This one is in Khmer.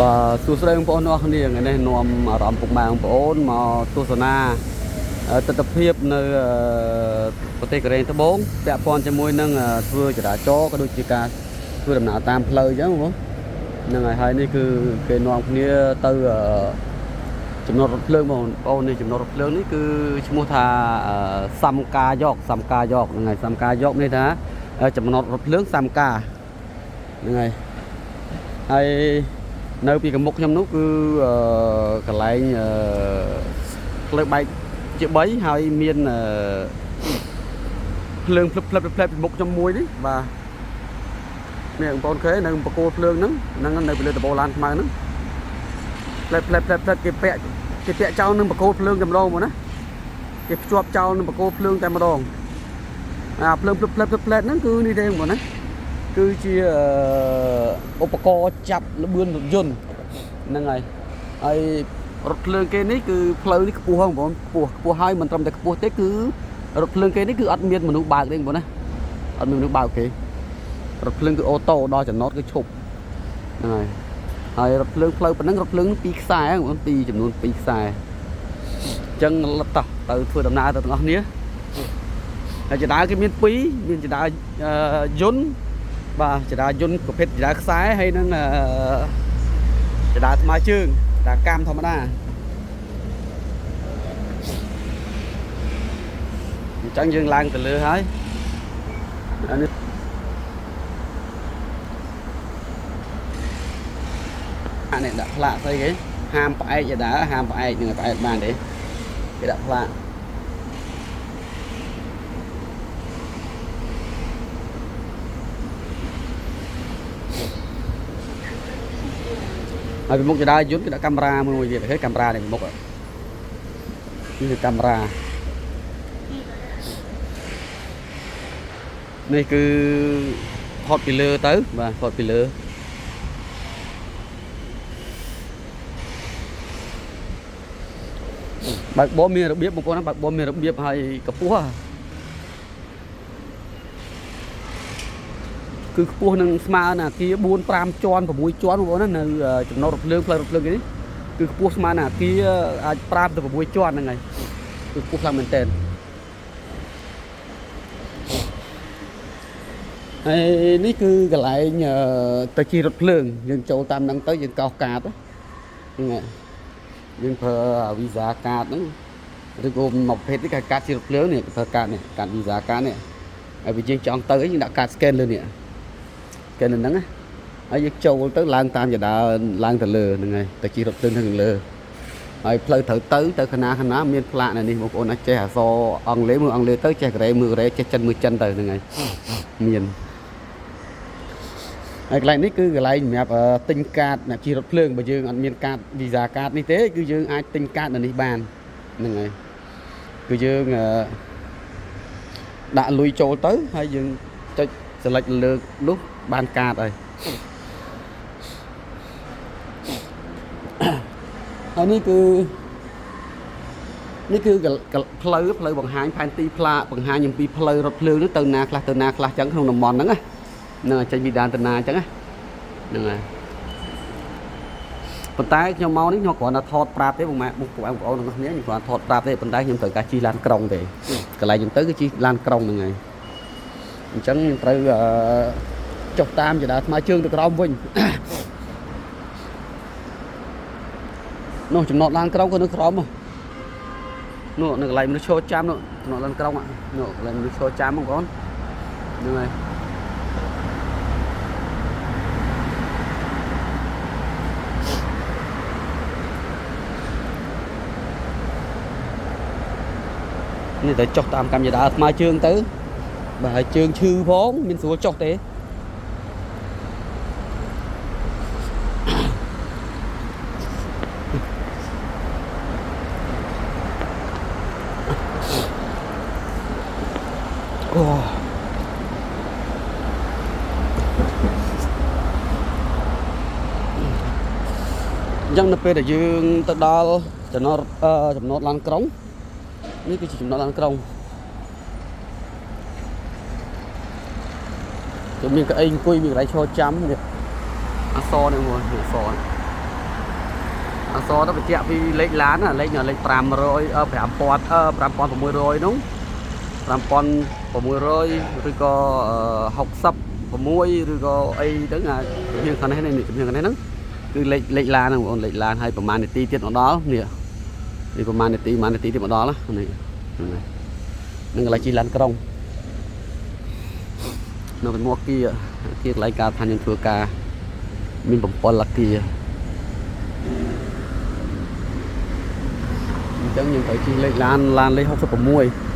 បាទសួស្តីបងប្អូនអរគ្នាថ្ងៃនេះនាំអារម្មណ៍ពុកម៉ែបងប្អូនមកទស្សនាទស្សនភាពនៅប្រទេសកូរ៉េត្បូងពាក់ព័ន្ធជាមួយនឹងធ្វើចរាចរណ៍ក៏ដូចជាការធ្វើដំណើរតាមផ្លូវអញ្ចឹងបងហ្នឹងហើយហើយនេះគឺគេនាំគ្នាទៅចំណតរថភ្លើងបងប្អូននេះចំណតរថភ្លើងនេះគឺឈ្មោះថាសំកាយកសំកាយកហ្នឹងហើយសំកាយកនេះថាចំណតរថភ្លើងសំកាហ្នឹងហើយហើយនៅពីកមុខខ្ញុំនោះគឺកន្លែងផ្លូវបែកជា3ហើយមានភ្លើងភ្លឹបភ្លឹបភ្លឹបពីមុខខ្ញុំមួយនេះបាទនេះបងប្អូនឃើញនៅបកគោលភ្លើងហ្នឹងហ្នឹងនៅពីលើដបូឡានខ្មៅហ្នឹងផ្លែផ្លែផ្លែផ្លែគេពាក់ចោលនឹងបកគោលភ្លើងតែម្ដងមកណាគេភ្ជាប់ចោលនឹងបកគោលភ្លើងតែម្ដងអាភ្លើងភ្លឹបភ្លឹបភ្លឹបហ្នឹងគឺនេះទេបងប្អូនណាគឺជាឧបករណ៍ចាប់ល្បឿនរថយន្តហ្នឹងហើយហើយរថភ្លើងគេនេះគឺផ្លូវនេះខ្ពស់ហ្នឹងបងប្អូនខ្ពស់ខ្ពស់ហើយមិនត្រឹមតែខ្ពស់ទេគឺរថភ្លើងគេនេះគឺអត់មានមនុស្សបើកទេបងប្អូនណាអត់មានមនុស្សបើកគេរថភ្លើងគឺauto ដល់ចំណតគឺឈប់ហ្នឹងហើយហើយរថភ្លើងផ្លូវប៉ុណ្ណឹងរថភ្លើងពីរខ្សែបងប្អូនពីរចំនួន2ខ្សែអញ្ចឹងតោះទៅធ្វើដំណើរទៅទាំងអស់គ្នាហើយជណ្ដើរគេមាន2មានជណ្ដើរយន្តបាទជណ្ដើរយន្តប្រភេទជណ្ដើរខ្សែហើយនឹងជណ្ដើរថ្មើរជើងជណ្ដើរកាំធម្មតាអញ្ចឹងយើងឡើងទៅលើហើយអានេះអានេះដាក់ផ្លាកស្អីគេហាមផ្អែកឯដើហាមផ្អែកនឹងផ្អែកបានទេគេដាក់ផ្លាក ហើយពីមុខជណ្ដើរយន្តគេដាក់កាមេរ៉ាមួយទៀតឃើញកាមេរ៉ានេះពីមុខនេះគឺកាមេរ៉ានេះគឺថតពីលើទៅបាទថតពីលើបើកបោមានរបៀបបងប្អូនណាបើកបោមានរបៀបហើយកម្ពស់គឺខ្ពស់នឹងស្មើនឹងអាគារ4 5ជាន់6ជាន់បងប្អូនណានៅចំណតរថភ្លើងផ្លូវរថភ្លើងគេនេះគឺខ្ពស់ស្មើនឹងអាគារអាច5ទៅ6ជាន់ហ្នឹងហើយគឺខ្ពស់ខ្លាំងមែនទែនហើយនេះគឺកន្លែងទៅជិះរថភ្លើងយើងចូលតាមហ្នឹងទៅយើងកោសកាតហ្នឹងហើយយើងប្រើ Visa កាតហ្នឹងឬក៏មួយប្រភេទនេះគេកាតជិះរថភ្លើងនេះប្រើកាតនេះកាត Visa កាតនេះហើយវាយើងចង់ទៅយើងដាក់កាត scan លើនេះ scan លើហ្នឹងណាហើយយើងចូលទៅឡើងតាមជណ្ដើរឡើងទៅលើហ្នឹងហើយទៅជិះរថភ្លើងទៅខាងលើហើយផ្លូវត្រូវទៅទៅខាងណាខាងណាមានផ្លាកនៅនេះបងប្អូនណាចេះអក្សរអង់គ្លេសមើលអង់គ្លេសទៅចេះកូរ៉េមើលកូរ៉េចេះចិនមើលចិនទៅហ្នឹងហើយមានហើយកន្លែងនេះគឺកន្លែងសម្រាប់ទិញកាតអ្នកជិះរថភ្លើងបើយើងអត់មានកាត Visa កាតនេះទេគឺយើងអាចទិញកាតនៅនេះបានហ្នឹងហើយគឺយើងដាក់លុយចូលទៅហើយយើងចុច select លើនោះបានកាតហើយហើយនេះគឺនេះគឺផ្លូវផ្លូវបង្ហាញផែនទីផ្លាកបង្ហាញអំពីផ្លូវរថភ្លើងនោះទៅណាខ្លះទៅណាខ្លះចឹងក្នុងតំបន់ហ្នឹងណាហ្នឹងចេញពីដានទៅណាចឹងណាហ្នឹងហើយប៉ុន្តែខ្ញុំមកនេះខ្ញុំគ្រាន់តែថតប្រាប់ទេបងម៉ែបងប្អូនបងប្អូនទាំងអស់គ្នាខ្ញុំគ្រាន់តែថតប្រាប់ទេប៉ុន្តែខ្ញុំត្រូវការជិះឡានក្រុងទេកន្លែងខ្ញុំទៅគឺជិះឡានក្រុងហ្នឹងហើយអញ្ចឹងខ្ញុំត្រូវចុះតាមជណ្ដើរថ្មើរជើងទៅក្រោមវិញ នោះចំណតឡានក្រុងក៏នៅក្រោមនោះនៅកន្លែងមនុស្សឈរចាំនោះចំណតឡានក្រុងនោះកន្លែងមនុស្សឈរចាំបងប្អូនហ្នឹងហើយនេះតែចុះតាមកម្មយដាថ្មើរជើងទៅបាទហើយជើងឈឺផងមានស្រួលចុះទេអូអញ្ចឹងនៅពេលដែលយើងទៅដល់ចំណតចំណតឡានក្រុងនេះគឺជាចំណតឡានក្រុងគឺមានកៅអីអង្គុយមានកន្លែងឈរចាំនេះអសនេះមួយនេះអសនេះ អក្សរទៅបញ្ជាក់ពីលេខឡានណាលេខលេខ500អឺ5000អឺ5600នោះ5600ឬក៏66ឬក៏អីទៅអាជំនាញខាងនេះនេះជំនាញខាងនេះហ្នឹងគឺលេខលេខឡានហ្នឹងបងប្អូនលេខឡានហើយប្រហែលនាទីទៀតមកដល់នេះនេះប្រហែលនាទីប្រហែលនាទីទៀតមកដល់ណានេះហ្នឹងហើយនឹងកន្លែងជិះឡានក្រុងនៅពីមុខអគារអគារកន្លែងការឋានយើងធ្វើការមាន7អគារអញ្ចឹងយើងត្រូវជិះលេខឡានឡានលេខ66